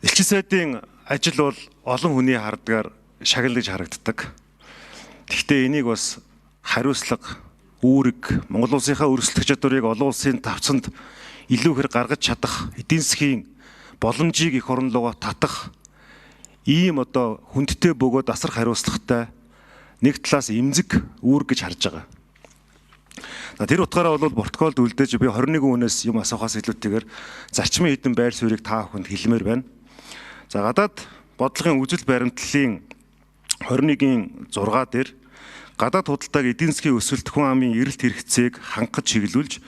Элчин сайдын ажил бол олон хүний хардгаар шагнал гэж харагддаг. Гэхдээ энийг бас хариуцлага, үүрэг, Монгол улсынхаа өрсөлдөх чадварыг олон улсын тавцанд илүү ихээр гаргаж чадах, эдийн засгийн боломжийг эх орн руугаа татах ийм одоо хүндтэй бөгөөд асар хариуцлагатай нэг талаас эмзэг үүрэг гэж харж байгаа. За тэр утгаараа бол протоколд үлдээж би 21 хүнээс юм асуухаас илүүтэйгээр зарчмын хэдэн байр суурийг та бүхэнд хэлмээр байна. За гадаад бодлогын үзэл баримтлалын 21-ийн 6 дээр гадаад худалдааг эдийн засгийн өсөлт, хүн амын эрэлт хэрэгцээг хангах чиглүүлж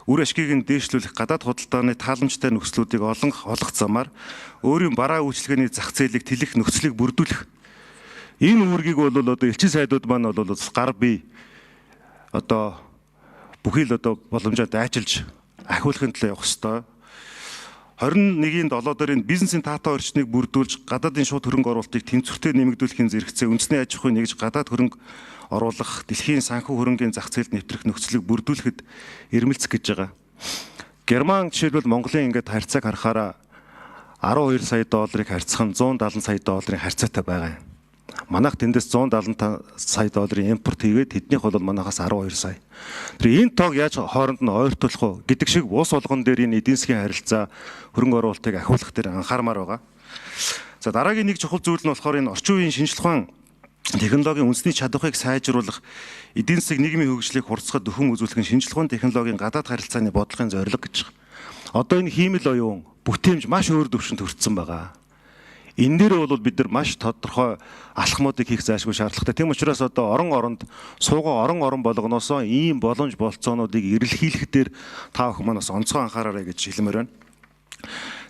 үр ашгийг нь дээшлүүлэх гадаад худалдааны тааламжтай нөхцлүүдийг олон олох замаар өөрийн бараа үйлчилгээний зах зээлийг тэлэх нөхцөлийг бүрдүүлэх энэ үүргийг бол одоо элчин сайдууд маань бол гар бие одоо бүхий л одоо боломжоор дайчилж ахиулахын төлөө явах ёстой. 21-ийн 7 дээр энэ бизнесийн таатай орчныг бүрдүүлж гадаадын шууд хөрөнгө оруулалтыг тэнцвэртэй нэмэгдүүлэхийн зэрэгцээ үндэсний аж ахуйн нэгж гадаад хөрөнгө оруулах, дэлхийн санхүү хөрөнгийн зах зээлд нэвтрэх нөхцөлийг бүрдүүлэхэд эрмэлзэх гэж байгаа. Герман жишээлбэл Монголын ингээд харьцааг харахаараа 12 сая долларыг харьцах нь 170 сая долларын харьцаатай байгаа юм. Манайх тэндээс 170 сая долларын импорт хийгээд тэднийх бол манайхаас 12 сая. Тэр энэ тоог яаж хооронд нь ойртуулах вэ гэдэг шиг улс болгон дээр энэ эдийн засгийн харилцаа, хөрөнгө оруулалтыг ахиулах дээр анхаармаар байгаа. За дараагийн нэг чухал зүйл нь болохоор энэ орчин үеийн шинжлэх ухаан технологийн үндэсний чадварыг сайжруулах, эдийн засаг нийгмийн хөгжлийг хурцсахад дөхөм үзүүлэх нь шинжлэх ухааны технологийн гадаад харилцааны бодлогын зорилго гэж байгаа. Одоо энэ хиймэл оюун бүтээмж маш өөр төвшөнд хүрсэн байгаа. Энэ дээр бол бид нар маш тодорхой алхмуудыг хийх зайлшгүй шаардлагатай. Тийм учраас одоо орон оронд суугаа орон орон болгоноосоо ийм боломж болцоонуудыг эрэлхийлэх дээр та бүхэн маань бас онцгой анхаараарай гэж хэлмээр байна.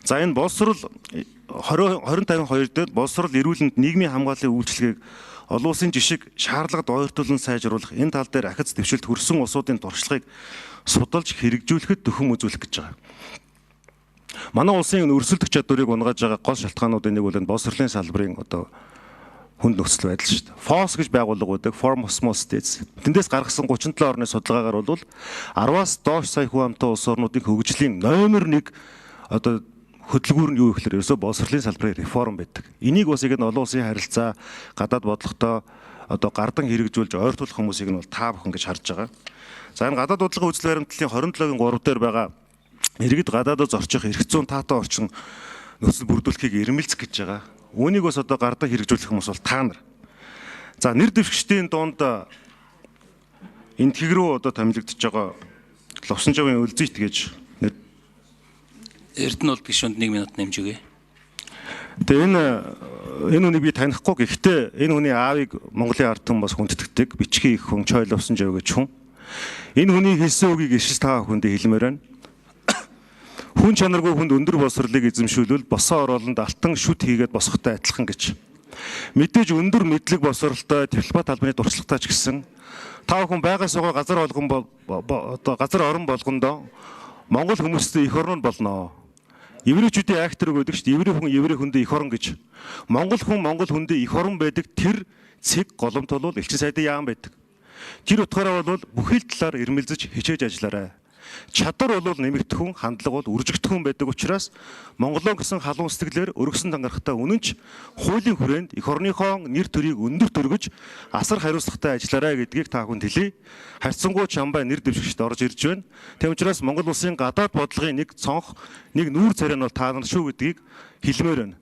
За энэ боловсрол 20 2052 дээр боловсрол эрүүлэнд нийгмийн хамгааллын үйлчилгээг олон улсын жишг шаардлагад ойртуулан сайжруулах, энэ тал дээр ахиц дэвшилт хүрсэн улсуудын туршлагыг судалж хэрэгжүүлэхэд дөхөм үзүүлэх гэж байгаа. Манай улсын өрсөлдөх чадварыг унгааж байгаа гол шалтгаануудын нэг бол энэ боловсролын салбарын одоо хүнд нөхцөл байдал шүү дээ. FOS гэж байгууллага байдаг, Forum of Small States. Тэндээс гаргасан 37 орны судалгаагаар бол 10-аас доош сая хүн амтай улс орнуудын хөгжлийн номер 1 одоо хөдөлгүүр нь юу гэхээр ерөөсөө боловсролын салбарын реформ байдаг. Энийг бас яг нь олон улсын харилцаа, гадаад бодлоготой одоо гардан хэрэгжүүлж ойртуулах хүмүүсийг нь бол та бүхэн гэж харж байгаа. За энэ гадаад бодлогын үзэл баримтлалын 27-гийн 3 дээр байгаа иргэд гадаадд зорчих эрх зүйн таатай орчин нөхцөл бүрдүүлэхийг эрмэлзэх гэж байгаа. Үүнийг бас одоо гардан хэрэгжүүлэх хүмүүс бол та нар. За нэр дэвшигчдийн дунд энтгэг рүү одоо томилогдож байгаа Ловсонжовын Өлзийт гэж нэр Эрдэнэ бол гишүүнд 1 минут нэмж өгье. Тэгээ энэ хүнийг би танихгүй, гэхдээ энэ хүний аавыг Монголын ард түмэн бас хүндэтгэдэг. Бичгийн их хүн Чой Ловсонжов гэж хүн. Энэ хүний хэлсэн үгийг ишил та бүхэндээ хэлмээр байна. Хүн чанаргүй хүнд өндөр боловсролыг эзэмшүүлвэл босоо ороолонд алтан шүт хийгээд босгохтой адилхан гэж. Мэдээж өндөр мэдлэг боловсролтой дипломат албаны туршлагатай ч гэсэн та бүхэн байгаа суугаа газар болгон одоо газар орон болгондоо Монгол хүмүүстэй эх орн болно. Еврейчүүдийн актер өгдөг шүү дээ. Еврей хүн еврей хүндээ эх орон гэж. Монгол хүн монгол хүндээ эх орон байдаг тэр цэг голомт бол элчин сайдын яам байдаг. Тэр утгаараа бол бүхий л талаар эрмэлзэж хичээж ажиллаарай. Чадвар бол нэмэгдэхүүн, хандлага бол үржигдэхүүн байдаг учраас Монголоо гэсэн халуун сэтгэлээр өргөсөн дангарахтай үнэнч хуулийн хүрээнд эх орныхоо нэр төрийг өндөрт өргөж асар хариуцлагатай ажиллаарай гэдгийг та бүхэнд хэлье. Харьцангуй Чамбай нэр дэвшигчд орж ирж байна. Тийм учраас Монгол улсын гадаад бодлогын нэг цонх, нэг нүүр царай нь бол та нар шүү гэдгийг хэлмээр байна.